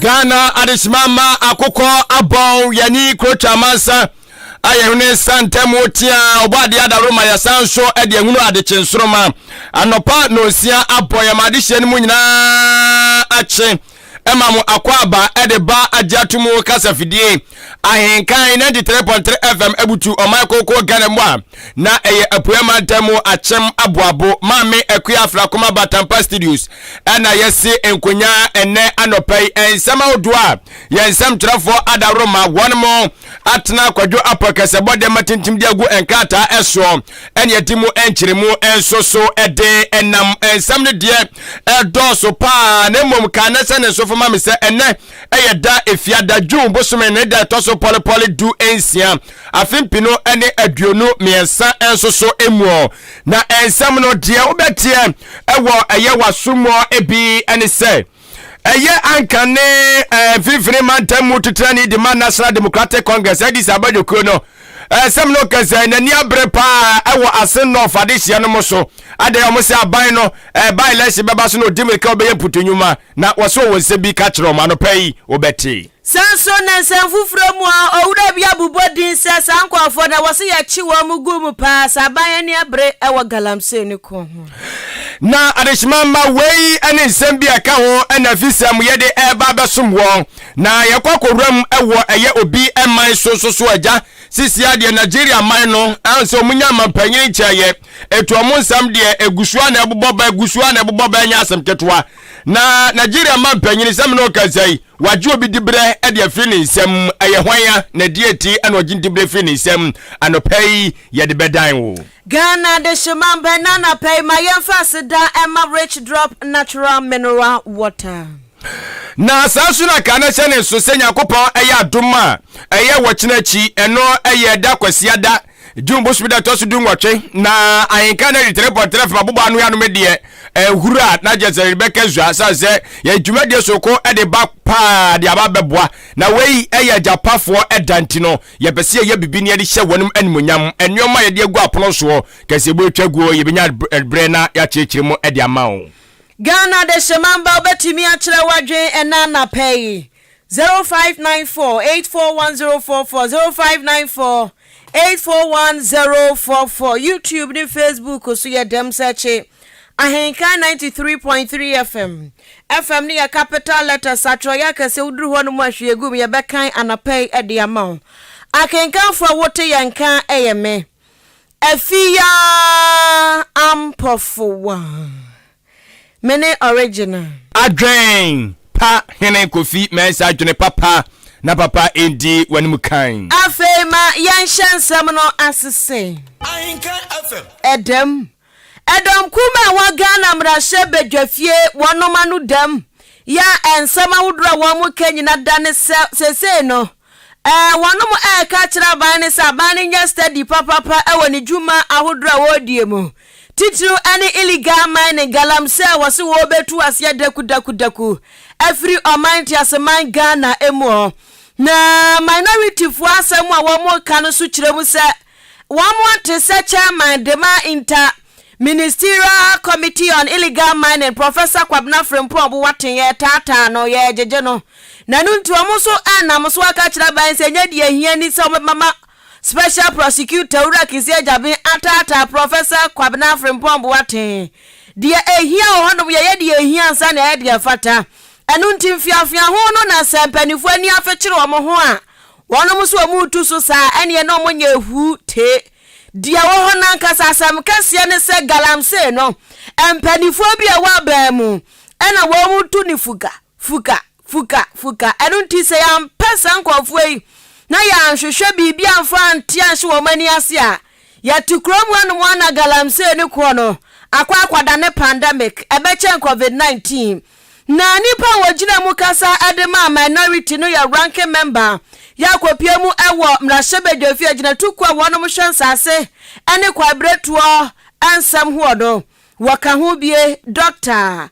Ghana adehyema ma akokɔ abɔn yɛne kurotwa amansa a yɛn ne nsa ntam tia ɔbɔ adeɛ adaworo ma yɛsan nso de ahunu adekye nsoroma anɔpa nonsia abɔ yɛn ma adehyeɛ no mu nyinaa akye ɛma mo akɔ aba ɛde ba agye ato mu kasafidie ahenkan 93.3 fm abutu ɔman koko ghana mu a na ɛyɛ apueɛ mantam mu akyem aboabo maame akua afrakoma batampa studios ɛna yɛsi nkonya ɛnɛ anɔpa yi nsɛm ahodoɔ a yɛn nsɛm twerɛfoɔ adaworo ma wɔn mo atena kwadwo apɔ kɛsɛbɔ dɛm atintim de agu nkrataa ɛsoɔ ɛne ɛde mu nkyerɛmu nso so ɛde ɛnam nsɛm no deɛ ɛdɔɔso paa na mmom ka ne sɛ ne nso fama me sɛ ɛnɛ ɛyɛ da efiada june bosome ne da ɛtɔ so pɔlepɔle 16 afe mpino ne 23 nso so emuɔ na nsɛm no deɛ wobɛteɛ ɛwɔ ɛyɛ wasomuɔ ebi ɛne sɛ ɛyɛ anka ne mfimfini mantam mu tuturani de ma National Democratic Congress ɛdi sɛ abadwokuo no ɛsɛm no kɛsɛ n'ani abere paa ɛwɔ ase nɔɔfo adehyia no mo so adeɛ wɔn sɛ aban no ɛba election bɛba so na odi mirika ɔbɛyɛ mputu na wɔso wɔn nsɛm bi ka kyerɛ wɔn anɔpɛ yi wɔbɛte. Sɛ nso na nsɛm foforɔ mu a owura bi abobɔ din sɛ saa nkɔɔfoɔ na wɔse yɛkye wɔn mu gu mu paa sɛ aban ani abere ɛwɔ galamsey ne ko ho. Na adehyema mma wei ne nsɛm bi a ɛka ho ɛna fisɛm yɛde ɛreba abɛsom wɔn na yɛkɔ akɔwura mu ɛwɔ ɛyɛ obi ɛman so nso so agya sisi adeɛ Nigeria man no ahun sɛ ɔmo nya amampanyin nkyɛn etu ɔmo nsɛm deɛ egusoa na ɛbobɔ ba egusoa na ɛbobɔ ba ɛnyɛ asɛm ketewa na Nigeria man panyin sɛm na ɔkasa yi wagye obi dibrɛ ɛde afiri ne nsɛm ɛyɛ hwan ya na di eti ɛna ɔgye dibrɛ firi ne nsɛm anɔpɛ yi yɛde bɛdan wo. Ghana de hyema mpɛ na anɔpɛ yi ma yɛmfa aseda ɛma Rich Drop Natural Mineral Water. Na saa nso na ka no hyɛ ne nso sɛ Nyankopɔn ɛyɛ adom a ɛyɛ wɔkyena akyi ɛno ɛyɛ da kwasiada june bosome da ɛtɔ so 18 na ahenka no 93.3 fm abobɔ ano anom deɛ ɛhuru a na kyerɛ sɛ rebɛka sua sane sɛ yɛn dwumadie soko ɛde ba paa de aba bɛboa na wei ɛyɛ agyapafoɔ ɛda nti no yɛpɛ sɛ yɛyɛ bibi ne yɛde hyɛ wɔnom animonyam nneɛma a yɛde agu apono soɔ kɛsɛ bu atwa guo yɛbɛnya berɛ na yɛakyerɛkyerɛ mu ɛde ama wo. Ghana de hyemamba wobɛtumi akyerɛ w'adwen ɛna anapɛ yi 0594 841044, 0594 841044. YouTube ne Facebook so yɛ dɛm sɛ kye Ahenkan 93.3 FM. FM ne yɛ capital letters atwerɛeɛ akɛseɛ woduru hɔ no mu ahwie gu mu yɛbɛkan anapɛ yi de ama wo. Akenkanfoɔ a wote yɛn ka ɛyɛ me Afiya Ampɔfowa. Me ne original. Adwen pa hene Kofi Mɛnsa adwene papa na papa ndi w'anim kan. Afei ma yɛnhyɛ nsɛm no asese. Ɛdɛm ɛdɔm kum a ɛwɔ Ghana mmarahyɛ badwafie wɔnom ano dɛm yɛ a nsɛm ahodoɔ a wɔn mo ka nyina da ne sɛ seesei no wɔnom ɛreka kyerɛ aban ne sɛ aban no nyɛ steady papapa ɛwɔ ne dwuma ahodoɔ a wɔredie mu titiriw ɛne illegal mining galamsey a wɔse wɔrebɛtu aseɛ daku daku daku afiri ɔman nteaseman Ghana mu hɔ. Na minorityfoɔ asɛm a wɔn ka no so kyerɛ mu sɛ wɔn ate sɛ chairman de ma inter ministerial committee on illegal mining Professor Kwabena Frimpong Boateng yɛ taataa no yɛ gyegye no na no nti wɔn nso ɛnam so aka kyerɛ aban sɛ nyɛ deɛ hia ni sɛ wɔbɛma special prosecutor Wura Kissi Agyebeng ataataa Professor Kwabena Frimpong Boateng. Deɛ ehia wɔ hɔnom yɛyɛ deɛ ehia ansa na ɛyɛ deɛ fata. Ɛno nti mfiafia ho no na sɛ mpanimfoɔ ani afekyere wɔn ho a wɔnom nso wɔn retu so saa ɛneɛ na wɔn nyɛ ehu te. Deɛ wɔ hɔ nankasa asɛm kɛseɛ ne sɛ galamsey no mpanimfoɔ bi a ɛwɔ aban mu ɛna wɔn tu ne fuka fuka fuka fuka. Ɛno nti sɛ yɛampɛ saa nkurɔfoɔ yi na yɛanhwehwɛ biribi amfa ante anhyɛ wɔn ani ase a yɛte kurom hanom ana galamsey ne koɔ no akɔ akɔda pandemic ɛbɛkyɛn COVID-19. Na nipa a wɔgyina mu kasa de ma minority no yɛ ranking member yɛakɔpie mu ɛwɔ mmarahyɛbadwafie agyinatukuo a wɔnom hwɛ nsase ne kwaberɛtoɔ nsɛm hoɔ no wɔka ho bie Doctor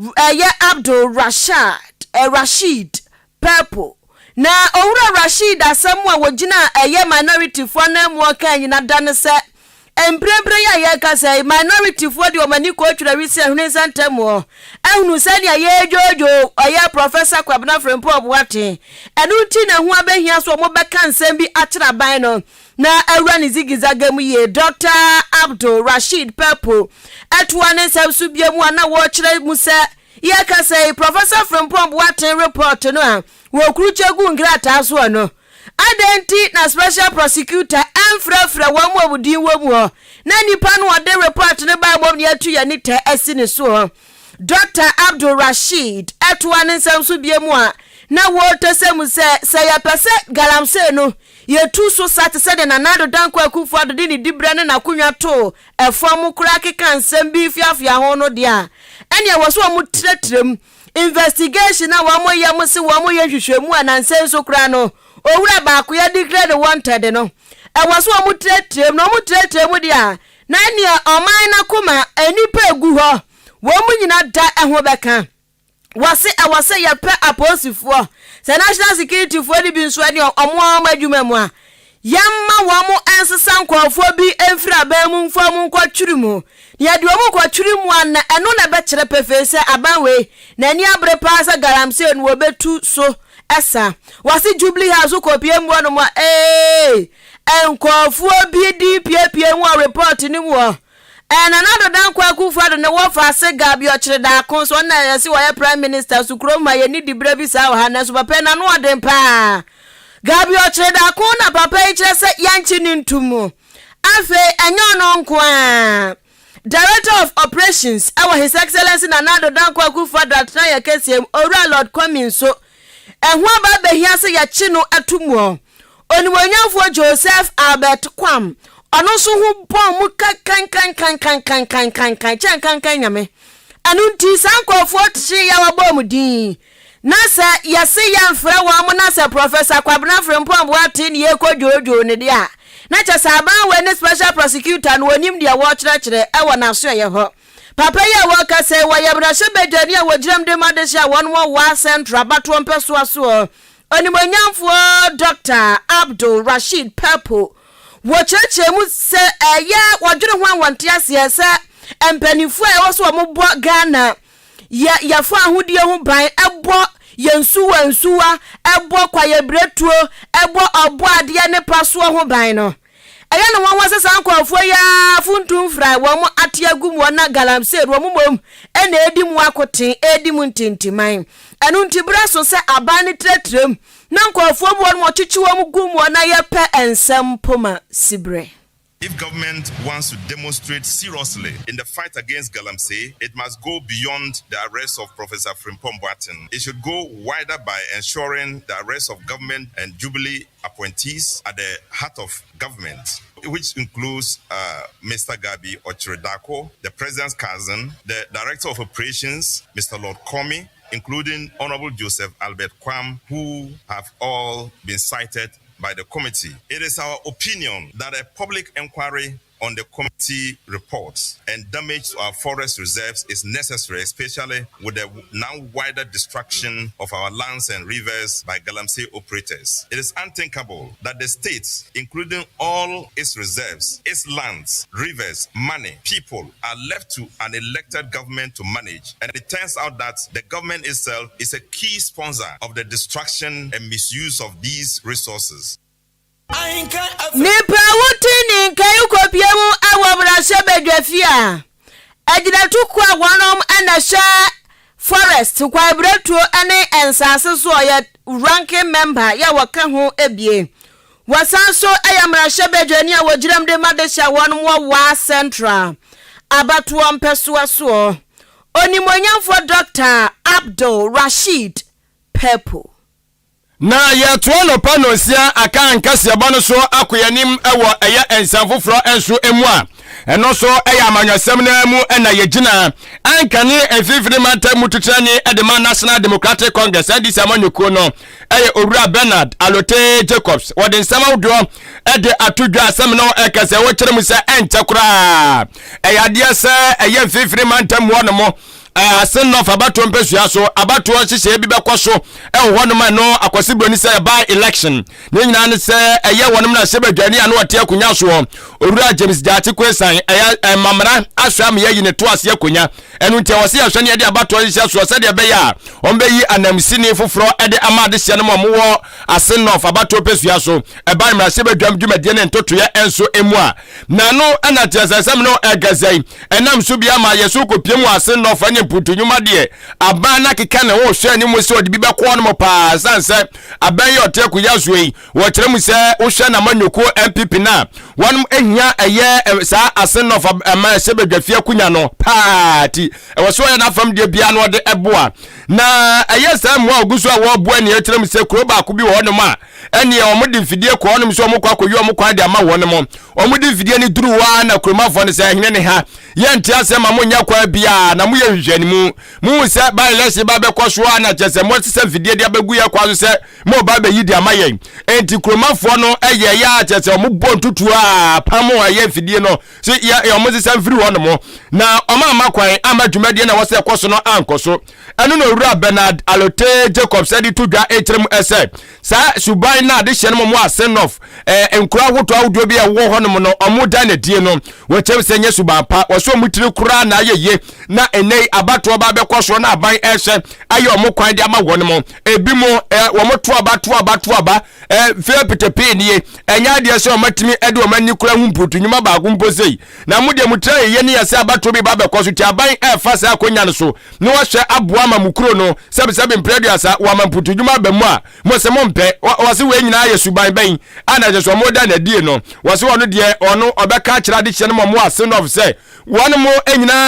ɛyɛ Abdul Rashad Rashid Pelpuo. Na owura Rashid asɛm a wɔgyina ɛyɛ minorityfoɔ no mu ɔka nyina da ne sɛ Mprempren yi a yɛrekasa yi, minorityfoɔ de wɔn ani kɔtwiri awisiaa hwene nsa ntam hɔ, ahunu sɛnea yɛredwoodwoo ɔyɛ Professor Kwabena Frimpong Boateng. Ɛno nti na ɛho abɛhia sɛ wɔbɛka nsɛm bi akyerɛ aban no na awura ne zigizaga mu yie. Dɔkta Abdul Rasheed Pelpuo toa ne nsɛm so bio mu a na wɔrekyerɛ mu sɛ yɛrekasa yi, Professor Frimpong Boateng report no a wɔkurukyɛ guu nkrataa soɔ no, Adɛn nti na special prosecutor ɛmfrɛfrɛ wɔn a wɔn din wɔ mu hɔ na nipa no ɔde report no bae mmom na yɛatu yɛn ani tɛ asi ne soɔ? Dɔkta Abdul Rasheed ɛtoa ne nsɛm so bio mu a na wɔretɛsɛ mu sɛ, sɛ yɛpɛ sɛ galamsey no yɛtu so sa te sɛ deɛ Nana Addo Dankwa Akufo-Addo de ne diberɛ ne n'akonnwa too fam koraa keka nsɛm bi feafea ho no deɛ a, ɛnneɛ ɛwɔ sɛ wɔtrɛtrɛ mu Investigation a wɔn yɛ mo se wɔn yɛ nhwehwɛmu a nansa yi nso koraa no owura baako yɛ declare no wanted no ɛwɔ so wɔn trɛtrɛ mu na wɔn trɛtrɛ mu deɛ a na ɛneɛ ɔman no akoma nnipa egu hɔ wɔn nyina da ɛho bɛka wɔse ɛwɔ sɛ yɛpɛ apolisifoɔ sɛ national security foɔ no bi nso ɛne wɔn a wɔn adwuma mu a Yɛmma wɔn nsesa nkurɔfoɔ bi mfiri aban mu mfa wɔn nkɔtwere mu. Na yɛde wɔn kɔtwere mu a, na ɛno na ɛbɛkyerɛ pefee sɛ aban wei, n'ani abere paa sɛ galamsey no wɔbɛtu so sa. Wɔse Jubilee House wokɔpie mu hɔnom a, ee, nkurɔfoɔ bi din piepie mu wɔ report no mu hɔ. Ɛɛ Nana Addo Dankwa Akufo Addo ne wɔfa ase Gabi Ɔkyere Daako so ɔno na yɛse ɔyɛ Prime Minister so kurom ha yɛnni diberɛ bi saa wɔ ha nanso papa yi n'ano ɔden paa. Gabi Ɔkyere Daako na papa yi kyerɛ sɛ yɛnkye no nto mu. Afei ɛnyɛ ɔno nko ara, Director of Operations wɔ His Excellency Nana Addo Dankwa Akufo Addo atenaeɛ kɛseɛ mu, Owura Lord Kwame nso ɛho aba abɛhia sɛ yɛkye no to muɔ. Onimuonyamfoɔ Joseph Albert Kwam, ɔno nso ho bɔn mu kankankankankankankankankan kyɛn kankan nyame. Ɛno nti saa nkurɔfoɔ tee yɛ wɔbɔɔ mu din. Na sɛ yɛse yɛmfrɛ wɔn mo na sɛ Professor Kwabena Frimpong Boateng ne yɛkɔ dwoodwoo no deɛ a, na kyɛ sɛ aban wei ne special prosecutor no wɔnim deɛ wɔrekyerɛkyerɛ wɔ n'asoɛeɛ hɔ. Papa yi a wɔrekasa yi, wɔyɛ mmarahyɛbadwani a wɔgyinam de ma dehye a wɔn wɔ Wa Central abatoɔ mpɛsoa soɔ. Onimuonyamfoɔ Dɔkta Abdul Rasheed Pelpuo wɔ kyerɛkyerɛ mu sɛ ɛyɛ wɔdwene ho a wɔnte aseɛ sɛ mpaninfoɔ a ɛwɔ sɛ wɔn bɔ Ghana yɛ yɛfa ahodie ho ban ɛbɔ yɛn nsuwa nsuwa ɛbɔ kwaeɛbiretuo ɛbɔ ɔbɔ adeɛ ne pasoɔ ho ban no Ɛyɛ no nwanwa sɛ saa nkurɔfoɔ yi ara funtum fra wɔn ate agu mu na galamsey no wɔn mmom na ɛredi mu akoten, ɛredi mu ntintiman. Ɛno nti berɛ aso sɛ aban no trɛtrɛ mu na nkurɔfoɔ bi wɔnom wɔkyekye wɔn gu mu na yɛpɛ nsɛm poma siberɛ. If government wants to demonstrate seriously in the fight against galamsey, it must go beyond the arrest of Professor Frimpong Boateng. It should go wider by ensuring the arrest of government and Jubilee appointees at the heart of government, which includes uh, Mr. Gabi Ochiredako, the president's cousin, the director of operations, Mr. Lord Comey, including Honorable Joseph Albert Kwam, who have all been cited by the committee. It is our opinion that a public inquiry on the committee reports and damage to our forest reserves is necessary, especially with the now wider destruction of our lands and rivers by Galamsey operators. It is unthinkable that the state, including all its reserves, its lands, rivers, money, people, are left to an elected government to manage. And it turns out that the government itself is a key sponsor of the destruction and misuse of these resources. Nipa a wote ne nka yi kɔpie mu wɔ mmarahyɛbadwafie a agyinatukuo a wɔnom na ɛhyɛ forest, kwaebiretuo ne nsaase so ɔyɛ ranking member yɛ wɔka ho bie. Wɔsan nso yɛ mmarahyɛbadwani a wɔgyinam de ma dehye a wɔnom wɔ Wa Central abatoɔ mpɛsoa soɔ. Onimuonyamfoɔ Dɔkta Abdul Rasheed Pelpuo. Na yɛtoa anɔpa nnɔnsia aka nkaseɛbɔ no so akɔ yɛn anim wɔ ɛyɛ nsɛm foforɔ nso mu a ɛno nso ɛyɛ amanyɔsɛm no ara mu na yɛgyina. Anka ne mfimfini mantam mu tutrani de ma National Democratic Congress NDC amanyɔkuo no ɛyɛ Owura Bernard Alotey Jacobs. Wɔde nsɛm ahodoɔ de ato dwa asɛm no ɛka sɛ wɔkyerɛ mu sɛ ɛnkyɛ koraa ɛyɛ adeɛ sɛ ɛyɛ mfimfini mantam mu hɔ nom. Asen North abatoɔ mpasua so abatoɔ nhyehyɛeɛ bi bɛkɔ so wɔ hɔnom a ɛno Akwasi Broni sɛ by election. Ne nyinaa ne sɛ ɛyɛ wɔn mmarahyɛbadwani a na ɔte akonnwa soɔ Owura James Gyakye Quayson ɛyɛ mmamra ahwɛ ama yɛayi ne to ase akonnwa. Ɛno nti ɛwɔ sɛ yɛhwɛ ne yɛde abatoɔ nhyehyɛ soɔ sɛdeɛ ɛbɛyɛ a wɔbɛyi ananmusini foforɔ de ama adehyeɛ no ma wɔwɔ Asen North abatoɔ mpasua so. Ɛba mmarahyɛbadwam dwumadie ne ntotoeɛ nso mu a, na ɛno na kyerɛsɛsɛm no ɛkasa yi ɛnam so bi ama yɛ so kɔpie mu ase nnɔfa ne mputu nnwuma deɛ aban no akeka ne ho hwɛ ne mu sɛ ɔde bi bɛkɔɔ no mu paa ɛsiane sɛ aban yi ɔte akonnwa soɔ yi wɔkyerɛ mu sɛ wohwɛ na amanyɔkuo NPP no a wɔnom ahia ɛyɛ saa ase nnɔfa ɛma ɛhyɛ badwafie akonnwa no paa ti ɛwɔ so ɔyɛ n'afam deɛ biara na ɔde ɛboa na ɛyɛ saa mmoa a ɔgu so a wɔreboa nea ɛkyerɛ mu sɛ kuro baako bi wɔ hɔnom a ɛneɛ wɔn de mfidie kɔ hɔnom sɛ wɔn kɔ akɔyi wɔn kwan de ama wɔn mo. Wɔn de mfidie no duru hɔ ara na kuromafoɔ no sɛ, hene ne ha, yɛnte aseɛ ma monyɛ kwan biara na moyɛ nhwehwɛnimu. Mohu sɛ by election ba bɛkɔ so ara na kyerɛ sɛ moasesa mfidie de abɛgu yɛn kwan so sɛ moreba abɛyi de ama yɛn. Enti kuromafoɔ no yɛeɛ ara kyerɛ sɛ wɔbɔɔ ntutuo a pamo ɛyɛ mfidie no sɛ yɛ wɔn nsesa mfiri hɔnom na wɔn amma kwan amma dwumadie na ɛwɔ sɛ ɛkɔ so no ankɔ so. Ɛno na Owura Bernard Allotey Jacobs de to dwa kyerɛ mu sɛ saa suban no a adehyeɛ no mu ase nɔf nkuro ahodoɔ ahodoɔ bi a ɛwɔ hɔnom no wɔn da no adie no wɔkyerɛ sɛ nyɛ suban pa wɔsɛ wɔn tiri koraa na ayɛ yie na ɛnɛ yi abatoɔ ba bɛkɔ soɔ na aban ɛhyɛ ayɛ wɔn kwan de ama wɔn mo ebi mo wɔn to aba to aba to aba mfeɛ petepee nie ɛnyɛ adeɛ sɛ wɔn atumi de wɔn ani kura ho mputu nnwuma baako mpo sei na mo deɛ mo tiri ayɛ yie ne yɛ sɛ abatoɔ bi ba bɛkɔ so ti aban ɛfa saa akonnwa no so na wɔahyɛ aboa ama mo kuro no sɛbesɛbe mprɛ aduasa, wɔama mpotodwuma aba mu a, mo se mompɛ. Wɔse wei nyinaa yɛ suban bɛn a na kyerɛ sɛ wɔda no adie no? Wɔse ɔno deɛ ɔno ɔbɛka akyerɛ adehyeɛ no ma wɔn ase nɔf sɛ wɔn mo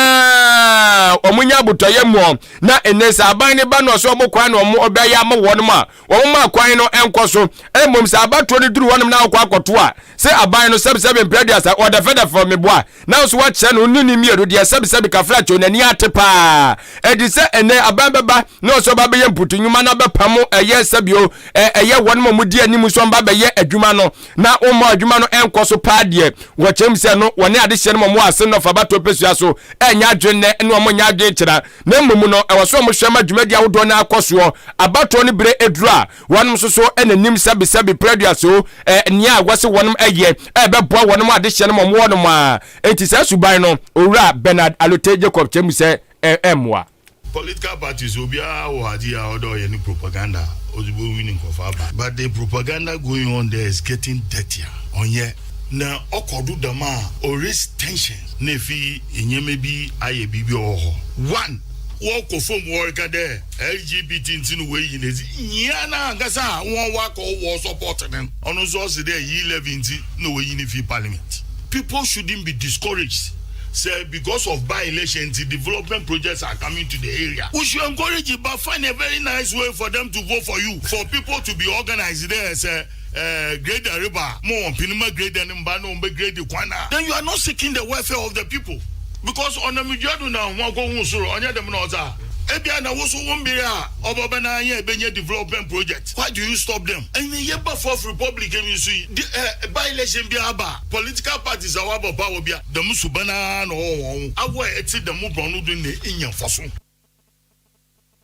nyinaa wɔn nya abotɔyɛ muɔ na nnɛ sɛ aban no ba no ɔsɛ wɔn kwan na wɔn ɔbɛyɛ ama wɔn a wɔn ma kwan no nkɔ so. Mmom sɛ abatoɔ no duru hɔnom na wokɔ akɔto a, sɛ aban no sɛbesɛbe mprɛ aduasa ɔdɛfɛdɛfɛ meboa Nanso wɔakyerɛ no ne ne mmienu deɛ sɛbesɛbe kafrakyɛw n'ani ate paa. Ɛde sɛ ɛnnɛ aban bɛba na ɔsɛ ɔba bɛyɛ mputu nnwuma na bɛpamo ɛyɛ sɛbio ɛyɛ wɔn a wɔdi anim nso ɔmba bɛyɛ adwuma no na wɔmma adwuma no ɛnkɔ so paa deɛ wɔkyerɛ mu sɛ no wɔne adehyeɛ no ma wɔn ase nnɔfa batoɔ pɛsua so ɛnyɛ adwene nnɛ ne wɔn nyɛ adwene kyena na mmom no ɛwɔ sɛ wɔhwɛ ma dwumadi ahodoɔ no akɔ soɔ abatoɔ no berɛ aduru a Wɔnom nso so na nim sɛbesɛbe prɛduaso nea wɔse wɔnom yɛ a ɛbɛboa wɔnom adehyeɛ no ma wɔn wɔnom a. Enti saa suban no, Owura Bernard Allotey Jacob kyerɛ mu sɛ ɛmmoa. Political parties obiara wɔ adze a ɔwɔ dɛ ɔyɛ no propaganda a ɔdze bɔ win nkorɔfo aba but the propaganda going on there is getting dirtier ɔnnyɛ na ɔkɔ do dɛm a o raise tensions na efi nneɛma bi ayɛ biribi ɔwɔ hɔ one wɔkɔ famu wɔreka dɛ LGBT ntsi no woeyi no edzi. Nyia nankasa a hɔn wɔakɔ wɔ support no no, ɔno so ɔse dɛ E-levy ntsi na woeyi no fi parliament. People shouldn't be discouraged sɛ because of by-election ntsi development projects are coming to the area. We should encourage it but find a very nice way for them to vote for you, for people to be organised dɛ sɛ grader reba a ma wɔmpen mma grader no mba na wɔmbɛ grade kwan a, then you are not seeking the welfare of the people because ɔnam dua do na hɔn akɔhu sor, ɔnnyɛ dɛm na ɔdze a. Ebia na wo so wo mber a ɔbɛba no ara nye ebenya development project, why do you stop them? Ɛnna yɛba fourth republic yi so yi, de eh, by election biara ba a, political parties a wɔaba power bia, dɛm suban ara na ɔwɔ hɔn ho, awo a etse dɛm borɔn no do na enya mfaso.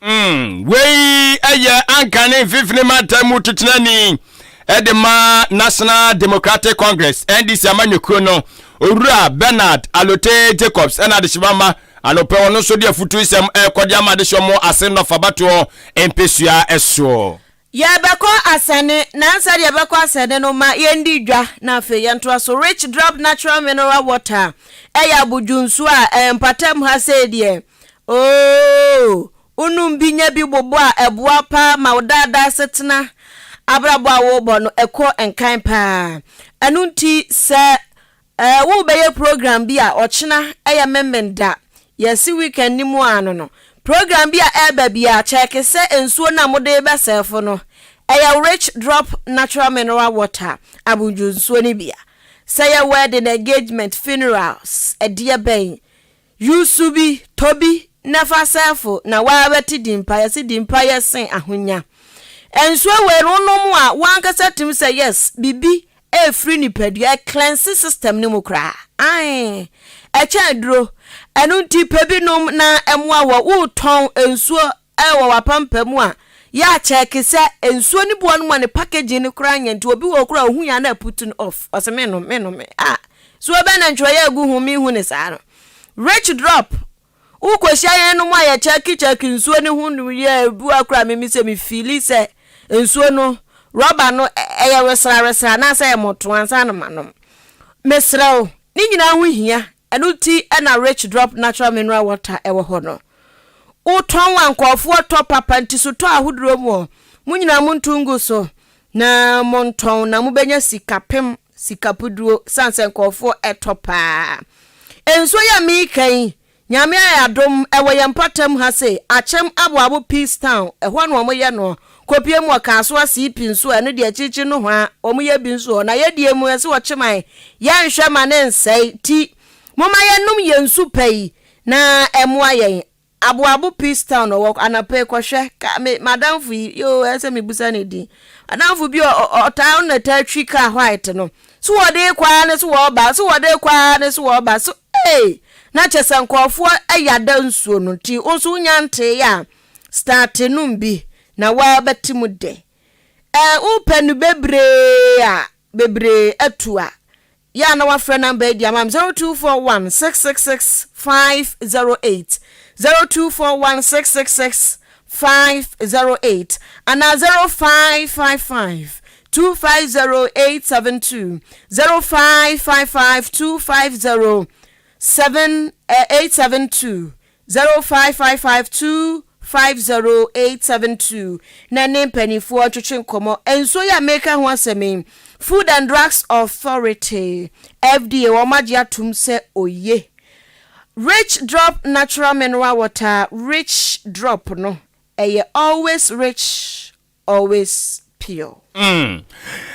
Mm, wei yɛ anka ne mfimfini mantam mu tutenani de ma National Democratic Congress NDC amanyɔkuo no Owura Bernard Allotey Jacobs ɛna adehyema ma Anɔpɛ ɔno nso de afutusɛm rekɔde ama adehyeɛ ɔmo ase nnɔfa batoɔ mpesua soɔ. Yɛrebɛkɔ asɛne, nansa deɛ yɛbɛkɔ asɛne no ma yɛndi dwa na afei yɛntoa so. Rich Drop Natural Mineral Water ɛyɛ abodwo nsuo a ɛyɛ mpatam ha sei deɛ ooh wonom bi nya bi bobɔ a ɛboa paa ma wo daadaa asetena abrabɔ a worebɔ no ɛkɔ nkan paa. Ɛno nti sɛ Eh wo bɛyɛ program bi a ɔkyena ɛyɛ memenda yɛse weekend no mu aa no no program bi a ɛɛba biaa kyɛɛke sɛ nsuo no a mode bɛ sɛɛfo no ɛyɛ rich drop natural mineral water abodwo nsuo no bi a sɛ yɛ wedding engagement funerals ɛdeɛ bɛn Use bi, tɔ bi na fa sɛɛfo na woara bɛte din pa, yɛse din pa yɛ sen ahonya. Nsuo wei no wonom a woankasa tumi sɛ yes biribi ɛrefiri nipadua, ɛ cleanse system no mu koraa, ae, ɛkyɛn aduro. Ɛno nti pɛ bi nom na ɛmoa wɔ. Woretɔn nsuo wɔ w'apampam a, yɛ a kyɛɛke sɛ nsuo no bi wɔ nom a ne packaging no koraa nyɛ nti obi wɔ hɔ koraa a ɔhu yɛ a na aputu no off. Ɔse mennom, mennom. Ah, nsuo bɛn na ntwerɛeɛ agu ho menhu no saa no. Rich drop Wokɔhyia yɛn nom a yɛkyɛkekyɛke nsuo no ho no yɛ ebi wɔ koraa mimi sɛ me fiili sɛ nsuo no rɔba no ɛyɛ wesrawesra anaasɛ ɛyɛ mɔto ansa na manom. Mesrɛ wo, ne nyinaa ho hia, ɛno nti na Rich Drop Natural Mineral Water ɛwɔ hɔ no. Wotɔn a nkurɔfoɔ tɔ papa nti sotɔ ahodoɔ mu ɔ, mo nyinaa monto ngu so na montɔn na mobɛnya sika pem, sika puduo, sane sɛ nkurɔfoɔ ɛtɔ paa. Nsuo yi a mereka yi, Nyame ayɛ adom, ɛwɔ yɛn mpɔtam ha sei, Akyem Aboabo Peace Town, ɛhɔ na wɔyɛ noɔ. Kɔpie mu wɔ Kasoa CP nso a, ɛno deɛ akyirikyiri nohoa, wɔyɛ bi nso hɔ. Na yɛdeɛ mu, ɛse Ɔkyeman, yɛnhwɛ ma no nsɛe, nti momma yɛnnom yɛn nsu pa yi na ɛmmoa yɛn. Aboabo peace town ɔwɔ anapa yi kɔhwɛ ka me madamfo yi yoo ɛsɛ sɛ mebusa ne din madamfo bi ɔtaa ɔno na taa twi car white no so wɔde kɔ ara ne so wɔba so wɔde kɔ ara ne so wɔba so ee na kyɛ sɛ nkurɔfoɔ yada nsuo no nti wo nso wonya ntee a start nom bi na woabɛte mu dɛ ɛɛ wopɛ no bebree a bebree atu a Yɛ a na wafrɛ number yi de ama me 0241 666 508 0241 666 508 anaa 0555 250 872 0555 250 7 872 0555250872 na ɛne mpanimfoɔ ntwetwe nkɔmmɔ. Nsuo yi a mereka ho asɛm yi, Food and Drugs Authority, FDA, wɔn agye atom sɛ oye. Rich Drop Natural Mineral Water, Rich Drop no, ɛyɛ always rich, always pure. Mm.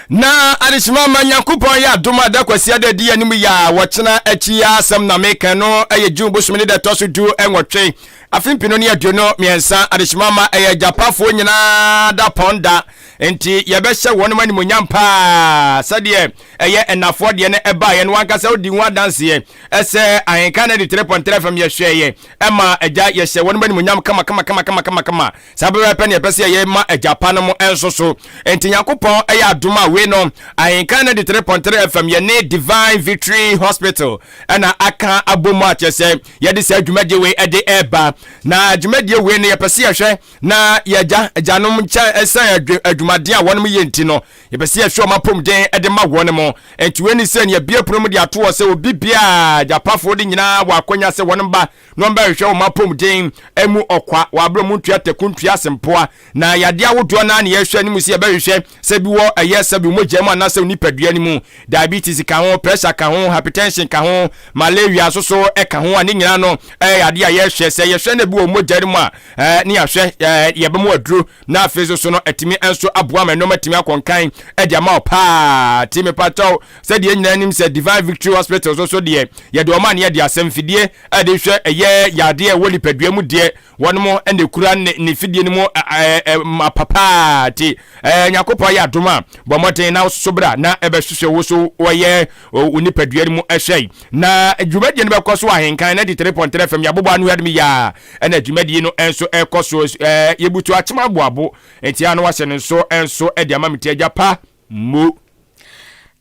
Na adehyema ma Nyankopɔn yɛ adom a da Kwasiada adi anim yi a wɔkyena akyi yi asɛm na meka no ɛyɛ June bosome ne da ɛtɔ so 18 afe mpenu ne 23 adehyema ma ɛyɛ agyapafoɔ nyinaa da pɔn da nti yɛbɛhyɛ wɔn animonyam paa sɛdeɛ ɛyɛ ɛnafoɔ deɛ no ɛbaeɛ no wankasa wodi ho adanseɛ ɛsɛ ahenka 93.3 fm yɛhwɛeɛ ɛma agya yɛhyɛ wɔn animonyam kama kama kama kama kama kama Saa pɛpɛɛpɛ na yɛpɛ sɛ yɛyɛ ma agya pa no mo nso so. Enti Nyankopɔn yɛ adom a wei no, Ahenkan 93.3 FM yɛne Divine Victory Hospital ɛna aka abɔ mu a kyerɛ sɛ yɛde saa dwumadie wei ɛde ɛreba. Na dwumadie wei no yɛpɛ sɛ yɛhwɛ na yɛagya agyanom nkyɛn ɛsan adwumaden a wɔnom yɛ nti no yɛpɛ sɛ yɛhwɛ wɔn apɔmuden ɛde ma wɔn mo. Enti wei ne sɛ ne yɛbie pono mu de ato hɔ sɛ obi biara agyapafoɔ de nyinaa wɔ akwanya sɛ wɔnom ba na wɔbɛhwehwɛ wɔn apɔmuden mu ɔkwa wɔ abere mu ntua taku ntua asempoa na yadeɛ ahodoɔ naa ne yɛhwɛ no mu sɛ yɛbɛhwehwɛ sɛ bi wɔ ɛyɛ sɛ bi mogya mu anaasɛ nipadua no mu diabetes ka ho pressure ka ho hypertension ka ho malaria nso so ɛka ho a ne nyinaa no ɛyɛ yadeɛ a yɛhwɛ sɛ yɛhwɛ na bi wɔ mogya no mu a ɛɛ ne yɛahwɛ ɛɛ yɛbɛmu aduro na afei nso so no atumi nso aboa ma nneɛma atumi akɔnkan ɛde ama wo paa ti mepatɔw sɛdeɛ nyinaa nim sɛ divine victory hospital nso so deɛ yɛde ɔma ne yɛde asɛm fidie ɛde hwɛ ɛyɛ yadeɛ ɛwɔ nipadua mu deɛ wɔn mo ɛna ekura ne ne fidie no mu ɛɛ ma papaa ti ɛɛ nyakopɔn ayɛ adom a bɔ mmɔden na soso bra na ɛbɛhwehwɛ wo so wɔyɛ wo nipadua no mu ɛhwɛ na dwumadie no bɛkɔ so ahenkan 93.3 fm yɛabobɔ ano yɛadom yaa ɛna dwumadie no nso ɛkɔ so ɛɛ yɛbutu akyem aboabo nti ano wahyɛ no nso nso ɛde ama me ti agya pa mo.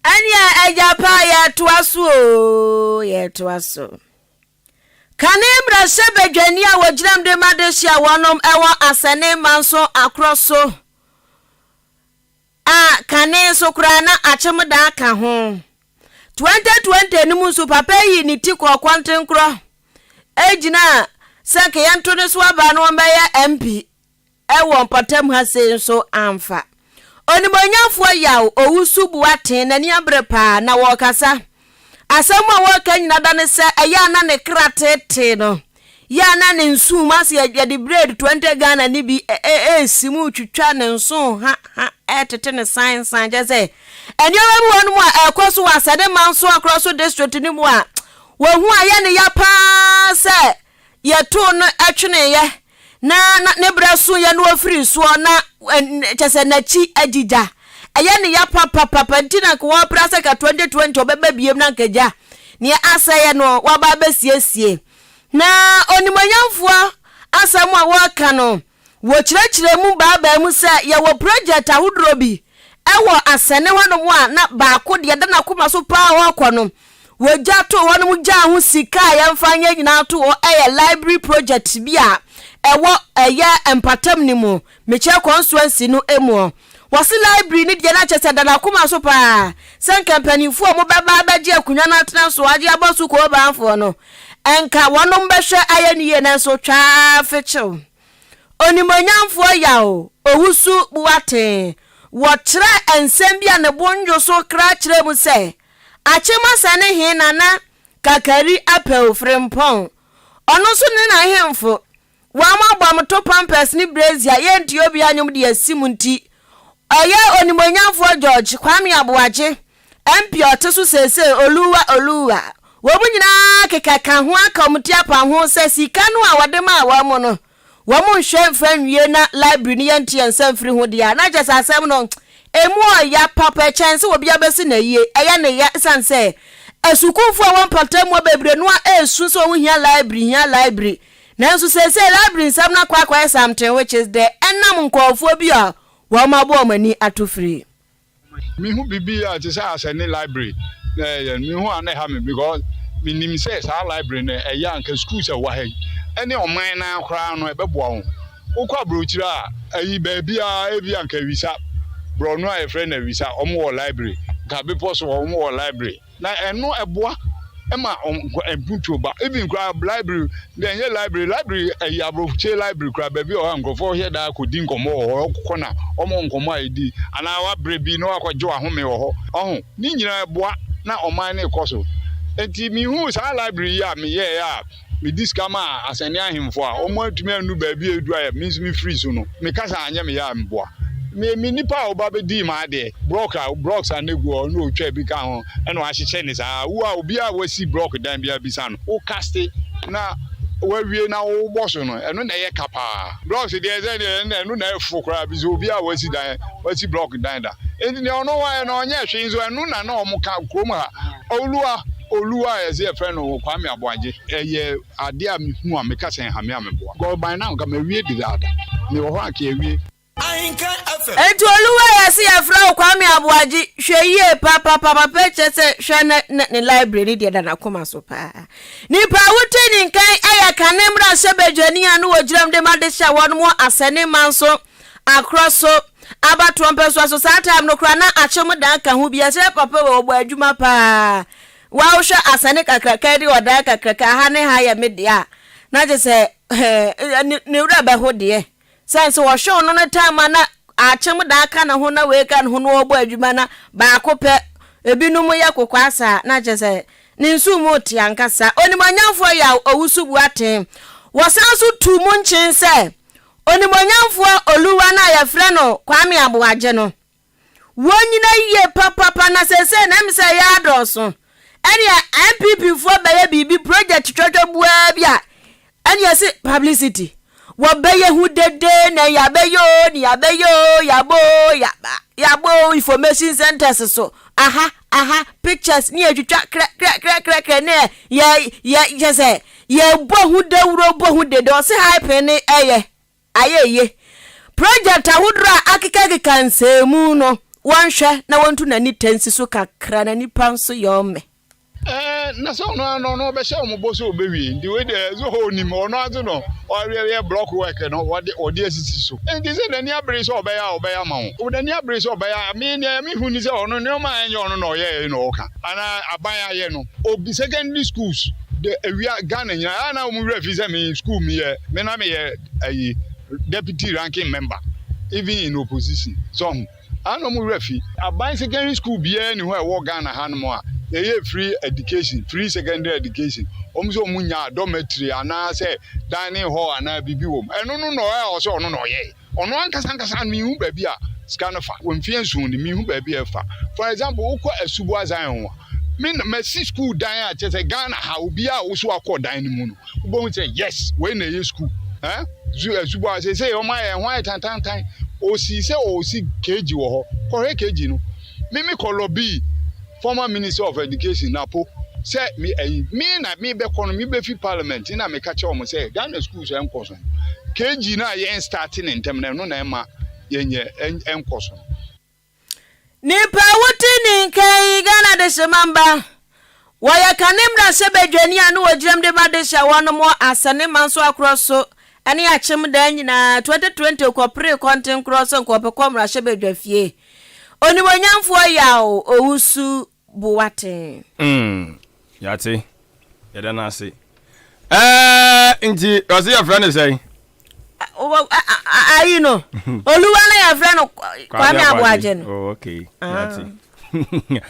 Ɛneɛ agya pa yɛtoa so oo yɛtoa so. Kane mmarahyɛbadwani a wɔgyinam de ma dehye a wɔnom ɛwɔ Asɛne Manso Akorɔ so a kane nso koraa na akyem daa ka ho. 2020 no mu nso papa yi yii ne ti kɔɔ kɔntenkorɔ gyinaa sɛ nka yɛnto ne so aba na ɔmmɛyɛ MP wɔ mpɔtam ha sei nso amfa. Onimuonyamfoɔ Yaw Owusu Boateng n'ani abere paa na wɔrekasa. Asɛm a wɔreka nyina da ne sɛ ɛyɛ a na ne kra teetee no, yɛ a na ne nso mu ase yɛde bread 20 Ghana no bi resi mu retwitwa ne nso ha ha retete ne san san kyerɛ sɛ nneɛma bi wɔ no mu a ɛrekɔ so wɔ Asɛde Manso Akorɔ so district no mu a wɔhu a yɛ ne ya paa sɛ yɛtoo no tweneeɛ na na ne berɛ soeɛ na ɔfirii soɔ na kyɛ sɛ n'akyi agyigya. Ɛyɛ ne ya papapapa nti na nka wɔpra sɛ ka 2020 ɔbɛba biem na nka gya neɛ asɛeɛ no waba abɛsiesie. Na onimuonyamfoɔ asɛm a wɔreka no, wɔkyerɛkyerɛ mu baabaa mu sɛ yɛwɔ project ahodoɔ bi wɔ asɛne hɔnom a na baako deɛ ɛda n'akoma so paa a ɔrekɔ no, wɔgya too hɔnom gyaa ho sika a yɛmfa nyɛ nyinaa too hɔ ɛyɛ library project bi a ɛwɔ ɛyɛ mpatam no mu, mekyerɛ constituency no mu. Wɔse library no deɛ na kyerɛ sɛ ɛda n'akoma so paa sɛ nka mpanimfoɔ a wɔbɛba abɛgye akonnwa no atena so agye abɔ so koobanfoɔ no nka wɔnom bɛhwɛ ayɛ no yie nanso twaa fekyew. Onimuonyamfoɔ Yaw Owusu Boateng wɔkyerɛɛ nsɛm bi a ne bo nnwo so kra kyerɛɛ mu sɛ Akyem Asane he Nana Kakari Apawu Frimpong ɔno nso ne n'ahemfo Wɔabɔ me to pampers ne brazier yɛntie obiara nnwom de asi mu nti ɛyɛ Onimuonyamfoɔ George Kwame Aboagye, MP a ɔte so seesei, Oluwa Oluwa. Wɔn nyinaa keka ka ho aka wɔn ti apam ho sɛ sika no a wɔde maa wɔn no wɔn nhwɛ mfa nwie na library no yɛnte yɛn nsa mfiri ho deɛ a na kyerɛ sɛ asɛm no emu ɔya papa ɛkyɛn sɛ obiara bɛsi no ayie. Ɛyɛ ne ya ɛsiane sɛ asukuufoɔ a ɛwɔ mpɔtam hɔ bebree no a ɛresu sɛ wɔn hia library hia library. Nanso seesei library nsɛm no akɔ akɔyɛ something which is the ɛnam nkurɔfoɔ bi a wɔabɔ wɔn ani ato firi. Mehu biribi a ɛte sɛ asɛ ne library na ɛyɛ no, mehu a na ɛha me because menim sɛ saa library no ɛyɛ a anka schools a ɛwɔ ha yi ɛne ɔman no ara koraa no ɛbɛboa wɔn. Wokɔ aburokyire a ayi baabiara ebi anka awisa, borɔno a yɛfrɛ no awisa, wɔn wɔ library, nka bepɔ so wɔn wɔ library. Na ɛno ɛboa ma mpuntuo ba. Even koraa library deɛ ɛnyɛ library library ɛyɛ aburokyire library koraa baabi wɔ hɔ a nkurɔfoɔ hyɛ da kɔdi nkɔmmɔ wɔ hɔ ɔkɔ na wɔn nkɔmmɔ a ɛdi anaa wabrɛ bi na wakɔgye wahome wɔ hɔ ɔho ne nyinaa ɛboa na ɔman no rekɔ so nti mehuu saa library yi a meyɛɛ a Medi sika maa asɛnne ahemfo a wɔantumi annu baabi a edu a me nso mifiri so no. Me kasa anyɛ me ya a meboa. Me me nipa a ɔba bɛdii m'adeɛ, brɔk a brɔks a na egu hɔ na ɔtwaa bi ka ho na wahyehyɛ ne saa. Wo a obiara a wasi brɔk dan biara bisa no, wo kaste na wawie na wobɔ so no, ɛno na ɛyɛ ka paa. Blɔks deɛ sɛ deɛ ɛno ɛno na ɛfo koraa bi sɛ obiara a wasi dan wasi blɔk dan da. Enti deɛ ɔno wayɛ no ɔnyɛ hwee nso ɛno na na wɔka kurom ha. Oluwa, Oluwa a yɛse yɛfrɛ no Kwame Aboagye, ɛyɛ adeɛ a mehu a meka sɛ nhame a meboa. Because by now nka mawie dedaada. Mewɔ hɔ a nka yɛawie. Enti Oluwa a yɛse yɛfrɛ wo Kwame Aboagye, hwɛ yie papapa, papa yi kyerɛ sɛ hwɛ na na ne library no deɛ da n'akoma so paa. Nipa a wote ne nkan yɛ kane mmarahyɛbadwani a na ɔgyina mu de ma de hyɛ wɔn wɔ asɛne manso akorɔ so abatoɔ mpɛsoa so saa time no koraa na akyem dan ka ho bi ɛsɛ papa wɔ ɔbɔ adwuma paa wa wohwɛ asane kakraka de ɔdan kakraka ha ne ha yɛ me deɛ a na kyɛ sɛ ne ne werɛ bɛho deɛ sɛn sɛ wɔhwɛ ɔno no time a na akyem dan ka ne ho na wei ka ne ho na ɔbɔ adwuma na baako pɛ ebinom yɛ kokɔ asa na kyɛ sɛ ne nsu mu te ankasa onimonyamfoɔ yɛ owusu buaten wɔsan so tu mu nkyen sɛ Onimuonyamfoɔ Oluwa no a yɛfrɛ no Kwame Aboagye no, wɔnyina yie papapa na seesei na ɛm sɛ ɛyɛ adɔɔso. Ɛneɛ NPP foɔ bɛyɛ biribi project twɔtwɔ buaa bi a ɛneɛ se publicity. Wɔbɛyɛ ho dede na yɛabɛyɛ o ne yɛabɛyɛ o yɛabɔ o yɛaba yɛabɔ o information centers so aha aha pictures ne yɛtwitwa krɛ krɛ krɛ krɛ krɛ ne yɛ yɛ kyɛ sɛ Yɛbɔ ho dawuro bɔ ho dede ɔse hyphen ne ɛyɛ ayɛ ye. Project ahodoɔ a akekakeka nsɛmu no wɔnhwɛ na wɔntu n'ani tɛ nsi so kakra na nipa nso yɛ ɔmɛ. Ɛɛ na sɛ ɔno ara no ɔno ɔbɛhyɛ wɔn bɔ sɛ ɔbɛwie nti wei deɛ ɛsɛ ɔnim ɔno ara nso no ɔyɛ block work no wɔde ɔde asisi so nti sɛ n'ani abere sɛ ɔbɛyɛ a ɔbɛyɛ ama wo n'ani abere sɛ ɔbɛyɛ a me nea mehu ni sɛ ɔno nneɛma a ɛnyɛ ɔno na ɔyɛɛ na ɔka anaa aban ayɛ no obi secondary schools de ewia Ghana nyinaa a na wɔn werɛ fi sɛ me school mi yɛ me na me yɛ ayi deputy ranking member even in opposition so ho a na wɔn werɛ fi aban secondary school biara ni hɔ a ɛwɔ Ghana hanom a yɛyɛ free education free secondary education wɔn sɛ wɔn nya dormitory anaasɛ dining hall anaa biribi wɔ mu ɛno no na ɔyɛ a ɔsɛ ɔno na ɔyɛ. Ɔno ankasa ankasa minhu baabi a sika no fa. Wɔ mfeɛ nson ni, minhu baabi a ɛfa. For example, wokɔ Asuboa Zion a, me na masi school dan a kyerɛ sɛ Ghana ha obiara a woso akɔ dan no mu no, wobɛhu sɛ yes, wei na ɛyɛ school. Eh? Asuboa seesei wɔn ayɛ ɛho ayɛ tantantan. Osii sɛ ɔresi KG wɔ hɔ. Kɔhwɛ KG no. Me me kɔ lobby former minister of education Napo. Sɛ me ayi me na me bɛkɔ no me bɛfi parliament na meka kyerɛ wɔn sɛ Ghana schools ɛnkɔ so no KG no a yɛn start ne ntɛm no ɛno na ɛma yɛnyɛ ɛnkɔ so no. Nipa a wote ne nka yi Ghana Dehyemamba. Wɔyɛ kane mmarahyɛbadwani a na wɔgyinam de ma dehye a wɔnom wɔ Asane Manso Akorɔ so ne Akyem daa nyinaa 2020 kɔperee kɔntenkorɔ sɛ nka ɔbɛkɔ mmarahyɛbadwafie. Onimuonyamfoɔ Yaw Owusu Boateng. Mm, yɛate. Yɛda no ase. Ɛɛ, nti ɔse yɛfrɛ no sɛn? Ayi no, Oluwa no yɛfrɛ no Kwame Aboagye no. Oh, okay. Ah. Yɛate.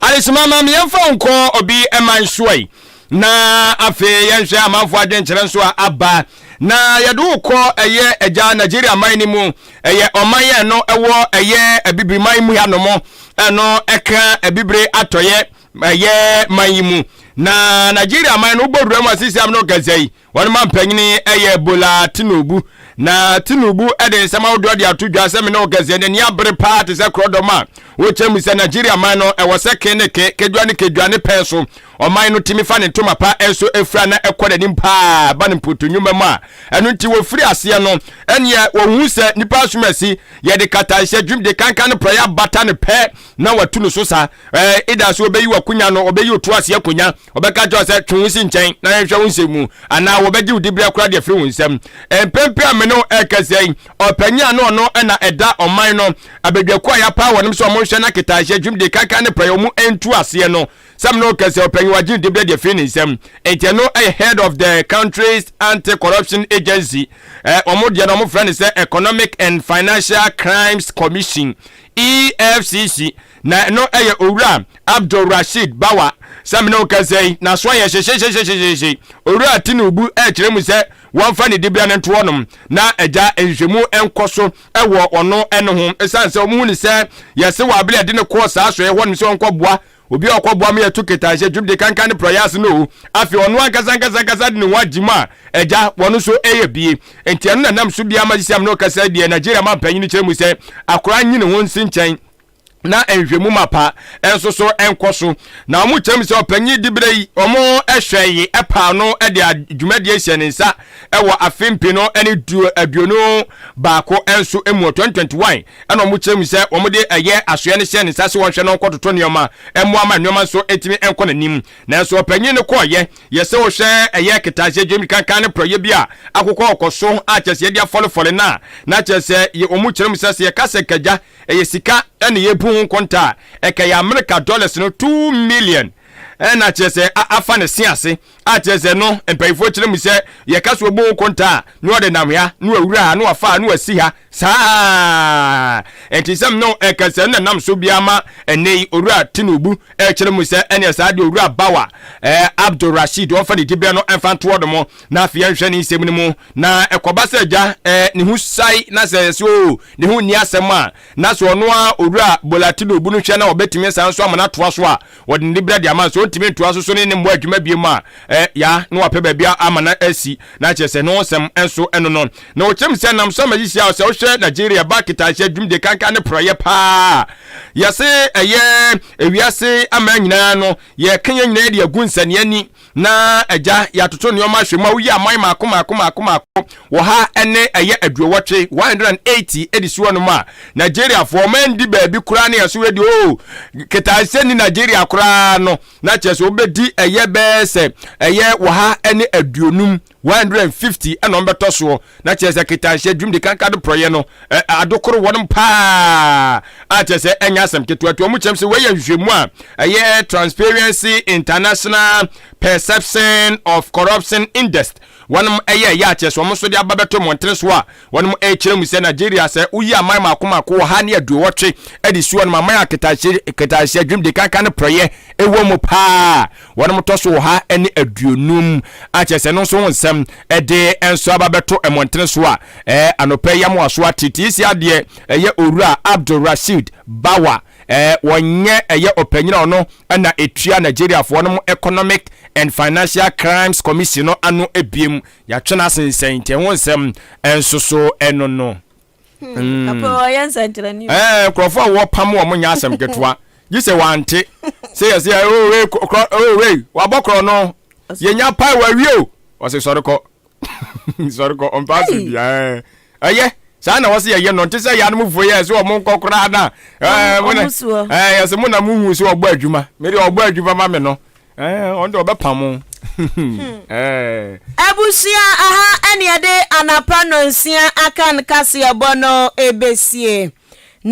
Adesoma ma yɛmfa nkɔ obi man soa yi. Na afei yɛnhwɛ amanfoɔ adwenkyerɛ nso a aba. Na yɛde wo kɔ ɛyɛ agya Nigeria man no mu. Ɛyɛ ɔman yɛ no ɛwɔ ɛyɛ abibiri man mu hanom. Ɛno ɛka abibire atɔyɛ ɛyɛ man yi mu. Na Nigeria man no wobɔ wura mu asisi am no kasa yi. Wɔn mampanyini yɛ Bola Tinubu. Na Tinubu de nsɛm ahodoɔ de ato dwa sɛ me ne wo kɛseɛ n'ani abere paa te sɛ korɔdɔm a wɔkyɛ mu sɛ Nigeria man no ɛwɔ sɛ ke ne ke, kedwa ne kedwa ne pɛn so. Ɔman no tumi fa ne ntoma pa nso fira na ɛkɔ n'anim paa ba no mpoto nnwuma mu a ɛno nti wɔfiri aseɛ no ɛneɛ wɔhu sɛ nnipa asomasi yɛde katahyɛ dwumde kankan no prɛyɛ abata no pɛ na watu no so sa ɛɛ ida so wɔbɛyi wakonya no wɔbɛyi otu aseɛ akonya Wɔbɛka akyerɛ wo sɛ, Twe wo si nkyɛn na yɛnhwɛ wo nsɛm mu, anaa wɔbɛgye wo dibea koraa de afiri wo nsam. Mpɛn pii a me ne wo rekasa yi, ɔpanyin a na ɔno na ɛda ɔman no abadwakuo a yɛapaw wɔnom sɛ wɔnhwɛ na ketahyɛ dwumadie kankan ne praeɛ wɔn ntu aseɛ no, sɛ me ne wo rekasa yi, ɔpanyin wɔagye ne dibea de afiri ne nsam. Enti ɛno yɛ head of the country's anti-corruption agency. Eh, wɔn deɛ no wɔfrɛ no sɛ Economic and Financial Crimes Commission, EFCC. Na ɛno yɛ Owura Abdul Rasheed Bawa. Sɛ me ne wo kasa yi, n'aso ayɛ hyehyehyehyehyehye. Owura Tinubu rekyerɛ mu sɛ wɔmfa ne dibea no nto hɔnom na agya nhwehwɛmu nkɔ so wɔ ɔno ne ho. Esiane sɛ wɔhu no sɛ yɛse wɔ abere a yɛde no kɔɔ saa asoɛeɛ hɔnom sɛ ɔnkɔboa obi a ɔkɔboa ma yɛatu ketahyɛ dwumdi kankan ne prɔeɛ ase no o, afei ɔno ankasa ankasa ankasa de ne ho agye mu a, agya wɔn nso reyɛ bie. Enti ɛno na ɛnam so biara ma sisi a me ne wo kasa yi deɛ Nigeria manpanyin kyerɛ mu sɛ akwaraa nyi ne ho nsi nkyɛn na nhwɛmu mapa nso so nkɔ so. Na wɔn kyerɛ mu sɛ ɔpanyin dibere yi wɔn hwɛ yi paa no de dwumadie hyɛ ne nsa wɔ afe mpeno ne du 21 nso mu 2021 ɛna wɔn kyerɛ mu sɛ wɔn de ɛyɛ asoɛ no hyɛ ne nsa sɛ wɔnhwɛ no nkɔtoto nneɛma mmoa ma nneɛma nso ntumi nkɔ n'anim. Nanso ɔpanyin no kɔɔyɛ yɛ sɛ ɔhwɛ ɛyɛ ketaseɛ dwam kankan ne prɔyɛ bi a akokɔ ɔkɔ so a kyerɛ sɛ yɛde afɔlefɔle no a na kyerɛ sɛ wɔn kyerɛ mu sɛ sɛ yɛka sɛ nkagya Ɛyɛ sika na yɛbu ho nkonta a, ɛka yɛ Amerika dollars no 2 million ɛna kyerɛ sɛ afa ne se ase a kyerɛ sɛ no mpanyinfoɔ kyerɛ mu sɛ yɛka so ɔbu ho nkonta a na ɔde nam ha na wawura ha na wafa ha na wasi ha saa nti sɛm no ɛka sɛ na nam so biara ma ɛnɛ yi Owura Tinubu ɛkyerɛ mu sɛ ɛneɛ saa deɛ Owura Bawa ɛɛ Abdul Rasheed ɔmfa ne diberɛ no ɛmfa ntoɔ no mo na afei yɛnhwɛ ne nsɛm no mu na ɛkɔba sɛ agya ɛɛ ne ho sae na sɛ ɛsɛ o ne ho nni asɛm a, na sɛ ɔno ara Owura Bola Tinubu no hwɛ na ɔbɛtumi asan nso ama no atoa so a, wɔde ne berɛ de ama no. Sɛ ɔntumi ntoa so so ne ne mmɔ adwuma biom a, ɛ, ya, na wapɛ baabi ama no asi, na kyerɛ sɛ ne ho nsɛm nso ɛno no. Na ɔkyerɛ mu sɛ nam so ama yisi a sɛ wohwɛ Nigeria ba ketahyɛ dwumdie kankan ne porɔeɛ paa a, yɛse ɛyɛ ewiase aman nyinaa no, yɛka yɛn nyinaa de agu nsania ani Na agya, yɛatoto nneɛma ahwɛ mu a, woyi aman mmaako mmaako mmaako mmaako wɔ ha ne ɛyɛ aduowɔtwe, 180, de si hɔnom a, Nigeriafoɔ, wɔn andi baabi koraa ne yɛso radio, oo, ketaase ni Nigeria koraa no, na kyerɛ sɛ wɔbɛdi ɛyɛ bɛyɛ sɛ ɛyɛ wɔ ha ne aduonum, 150, ɛna wɔbɛtɔ soɔ, na kyerɛ sɛ ketaase adwum de kanka do porɔyɛ no, adokoro wɔnom paa a kyerɛ sɛ ɛnyɛ asɛm ketewa nti wɔn kyerɛm sɛ wɔyɛ nhwehwɛmu a ɛyɛ Transparency International Perception of Corruption Index wɔnom ɛyɛ ɛyɛ a kyerɛ sɛ wɔn nso de aba bɛto mmɔntene so a wɔnom ɛkyerɛ mu sɛ Nigeria sɛ woyi aman mako mako wɔ ha ne aduowɔtwe ɛde si wɔnom aman a ketahyɛ ketahyɛ adwum de kankan ne porɔyɛ ɛwɔ mu paa wɔnom tɔ so wɔ ha ne aduonum a kyerɛ sɛ no nso ho nsɛm ɛde nso aba bɛto mmɔntene so a Ɛɛ anɔpa yi amoa so ate tiisi adeɛ ɛyɛ Owura Abdul Rasheed Bawa ɛɛ wɔnyɛ ɛyɛ ɔpanyin a ɔno ɛna etua Nigeriafoɔ nom Economic and Financial Crimes Commission no ano ebiem yɛatwe no asensɛn nti ɛho nsɛm ɛnso so ɛno no. Papa ɔyɛ nsɛnkyerɛnne o. Ɛɛ nkurɔfoɔ a wɔpam wɔn nyɛ asɛm ketewa. Gye sɛ wante sɛ yɛsɛ oh wei korɔ oh wei wabɔ korɔ no yɛnya pae wawie o ɔse sɔre kɔ sɔre kɔ ɔmpa asɛm bi ɛɛ ɛyɛ saa na wɔse yɛyɛ no nte sɛ yɛanom foɔ yɛ sɛ ɔmo nkɔ koraa na ɛɛ mo na ɛɛ yɛsɛ mo na mo hu sɛ ɔbɔ adwuma me deɛ ɔbɔ adwuma ma me no ɛɛ ɔno deɛ ɔbɛpam mo ɛɛ. Abusua aha ɛne yɛde anapa nɔnsia akan kaseɛbɔ no ɛbɛsie.